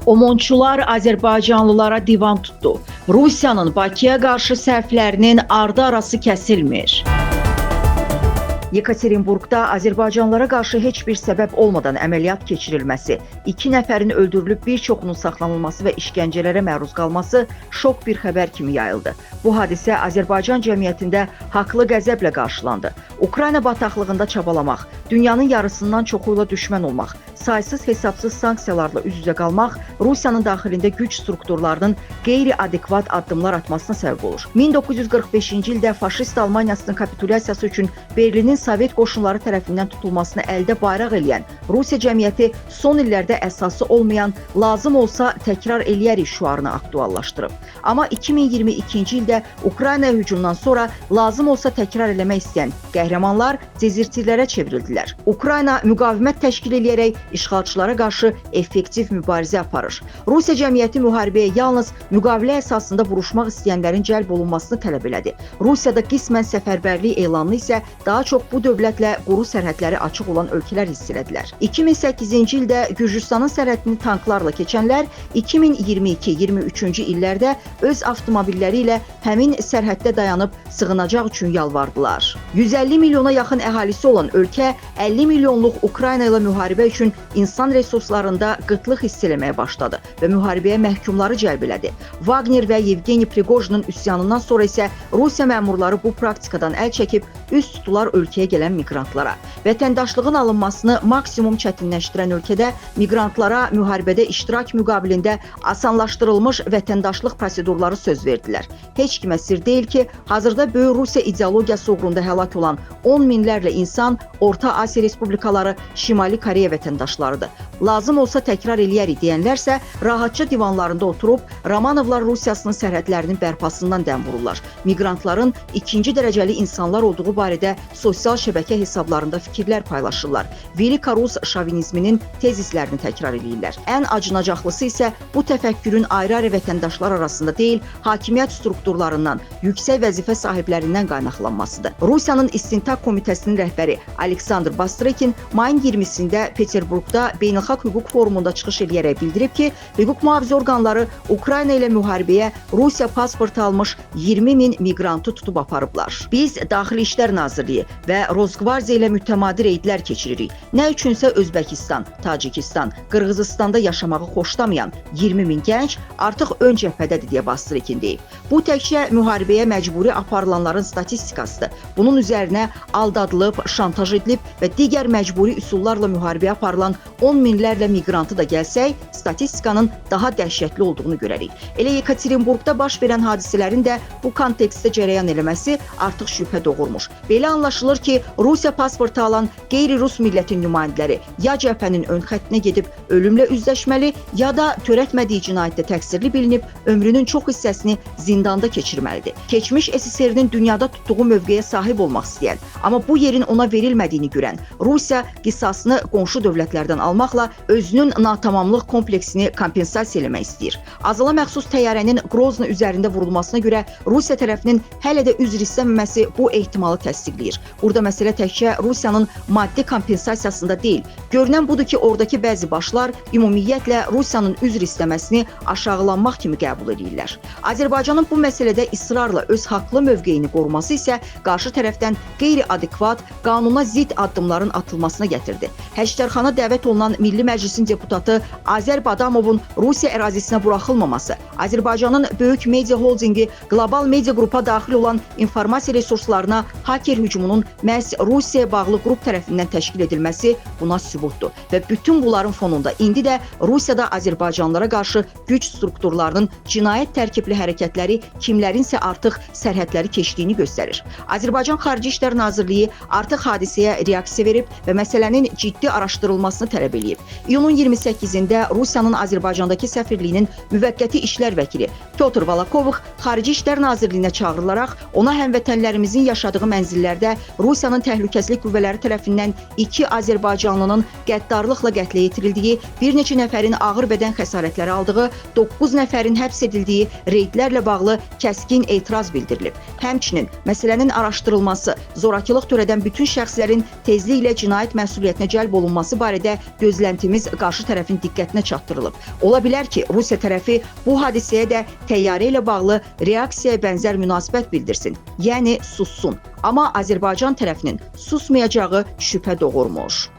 Omonçular Azərbaycanlılara divan tutdu. Rusiyanın Bakıya qarşı səhvlərinin ardı arası kəsilmir. Yekaterinburqda Azərbaycanlılara qarşı heç bir səbəb olmadan əməliyyat keçirilməsi, 2 nəfərin öldürülüb bir çoxunun saxlanılması və işgəncələrə məruz qalması şok bir xəbər kimi yayıldı. Bu hadisə Azərbaycan cəmiyyətində haqlı qəzəblə qarşılandı. Ukrayna bataqlığında çabalamaq, dünyanın yarısından çoxu ilə düşmən olmaq, saysız hesabsız sanksiyalarla üz-üzə qalmaq Rusiyanın daxilində güc strukturlarının qeyri-adekvat addımlar atmasına səbəb olur. 1945-ci ildə faşist Almaniyasının kapitulyasiyası üçün Berlinin Sovet qoşunları tərəfindən tutulmasını əldə bayraq eləyən Rusiya cəmiyyəti son illərdə əsası olmayan lazım olsa təkrar eləyərik şüarını aktuallaşdırıb. Amma 2022-ci ildə Ukraynaya hücumdan sonra lazım olsa təkrar eləmək istəyən qəhrəmanlar dezertirlərə çevrildilər. Ukrayna müqavimət təşkil eləyərək işğalçılara qarşı effektiv mübarizə aparır. Rusiya cəmiyyəti müharibəyə yalnız müqavilə əsasında vuruşmaq istəyənlərin cəlb olunmasını tələb elədi. Rusiyada qismən səfərbərlik elanını isə daha çox bu dövlətlə quru sərhədləri açıq olan ölkələr hiss elədilər. 2008-ci ildə Gürcüstanın sərhədini tanklarla keçənlər 2022-23-cü illərdə öz avtomobilləri ilə həmin sərhəddə dayanıb sığınacaq üçün yalvardılar. 150 milyona yaxın əhalisi olan ölkə 50 milyonluq Ukrayna ilə müharibə üçün insan resurslarında qıtlıq hiss eləməyə başladı və müharibəyə məhkumları cəlb elədi. Wagner və Yevgeni Priqojinin üsyanından sonra isə Rusiya məmurları bu praktikadan əl çəkib üz tutdular ölkəyə gələn miqrantlara. Vətəndaşlığın alınmasını maksimum çətinləşdirən ölkədə miqrantlara müharibədə iştirak müqabilində asanlaşdırılmış vətəndaşlıq prosedurları söz verdilər. Heç kimə sir deyil ki, hazırda böyük Rusiya ideologiyası uğrunda həlak olan 10 minlərlə insan Orta Asiya Respublikaları, Şimali Koreya vətəndaşlarıdır. Lazım olsa təkrar eləyərik deyənlərsə rahatca divanlarında oturub Romanovlar Rusiyasının sərhədlərinin bərpasından dəm vururlar. Miqrantların ikinci dərəcəli insanlar olduğu barədə sosial şəbəkə hesablarında fikirlər paylaşırlar. Velika Rus şovinizminin tezislərini təkrar eləyirlər. Ən acınacaqlısı isə bu təfəkkürün ayrı-ayrı vətəndaşlar arasında deyil, hakimiyyət strukturlarından, yüksək vəzifə sahiblərindən qaynaqlanmasıdır. Rusiyanın İstintaq Komitəsinin rəhbəri Aleksandr Bastrykin mayın 20-sində Peterburqda Beynəlxalq Hüquq Forumunda çıxış eləyərək bildirib ki, hüquq mühafizə orqanları Ukrayna ilə müharibəyə Rusiya pasportu almış 20 min miqrantı tutub aparıblar. Biz Daxili İşlər Nazirliyi və Rosqvardiya ilə mütəmadi reydlər keçiririk. Nə üçünsə Özbəkistan, Tacikistan, Qırğızistanda yaşamağı xoşlamayan 20 min gənc artıq ön cəbhədədir deyə Bastrykin deyib. Bu təkcə müharibəyə məcburi aparılanların statistikasıdır. Bunun üzərinə aldadılıb, şantaj edilib və digər məcburi üsullarla müharibəyə aparılan 10 minlərlə miqrantı da gəlsək, statistikanın daha dəhşətli olduğunu görərik. Elə Yekaterinburqda baş verən hadisələrin də bu kontekstdə cərəyan eləməsi artıq şübhə doğurmuş. Belə anlaşılır ki, Rusiya pasportu alan qeyri-rus millətin nümayəndələri ya cəbhənin ön xəttinə gedib ölümlə üzləşməli, ya da törətmədiyi cinayətdə təqsirli bilinib ömrünün çox hissəsini zindanda keçirməlidir. Keçmiş SSR-nin dünyada tutduğu mövqeyə sahib olmaq istəyən, amma bu yerin ona verilmədiyini görən Rusiya qisasını qonşu dövlətlərdən almaqla özünün natamamlıq kompleksini kompensasiya eləmək istəyir. Azala məxsus təyyarənin Grozny üzərində vurulmasına görə Rusiya tərəfinin hələ də üzr istəməməsi bu ehtimalı təsdiqləyir. Burada məsələ təkcə Rusiyanın maddi kompensasiyasında deyil. Görünən budur ki, oradakı bəzi başlar ümumiyyətlə Rusiyanın üzr istəməsini aşağılanmaq kimi qəbul edirlər. Azərbaycanın bu məsələdə israrla öz haqlı mövqeyini qoruması isə qarşı tərəfdən qeyri-adekvat, qanuna zidd addımların atılmasına gətirdi. Həştərxana dəvət olunan Milli Məclisin deputatı Azər Badamovun Rusiya ərazisinə buraxılmaması, Azərbaycanın böyük media holdinqi Qlobal Media Qrupa daxil olan informasiya resurslarına haker hücumunun məhz Rusiyaya bağlı qrup tərəfindən təşkil edilməsi buna sübutdur. Və bütün bunların fonunda indi də Rusiyada Azərbaycanlılara qarşı güc strukturlarının cinayət tərkibli hərəkətləri kimlərinsə artıq sərhədləri keçdiyini göstərir. Azərbaycan Xarici İşlər Nazirliyi artıq hadisəyə reaksiya verib və məsələnin ciddi araşdırılmasını tələb eləyib. İyunun 28-də Rusiyanın Azərbaycandakı səfirliyinin müvəqqəti işlər vəkili Pyotr Valakovıq Xarici İşlər Nazirliyinə çağırılaraq ona həmvətənlərimizin yaşadığı mənzillərdə Rusiyanın təhlükəsizlik qüvvələri tərəfindən 2 azərbaycanlının qəddarlıqla qətlə yetirildiyi, bir neçə nəfərin ağır bədən xəsarətləri aldığı, 9 nəfərin həbs edildiyi reydlərlə bağlı kəskin etiraz bildirilib. Həmçinin məsələnin araşdırılması, zorakılıq törədən bütün şəxslərin tezliklə cinayət məsuliyyətinə cəlb olunması barədə Gözləntimiz qarşı tərəfin diqqətinə çatdırılıb. Ola bilər ki, Rusiya tərəfi bu hadisəyə də təyyarə ilə bağlı reaksiyaya bənzər münasibət bildirsin. Yəni sussun. Amma Azərbaycan tərəfinin susmayacağı şübhə doğurmur.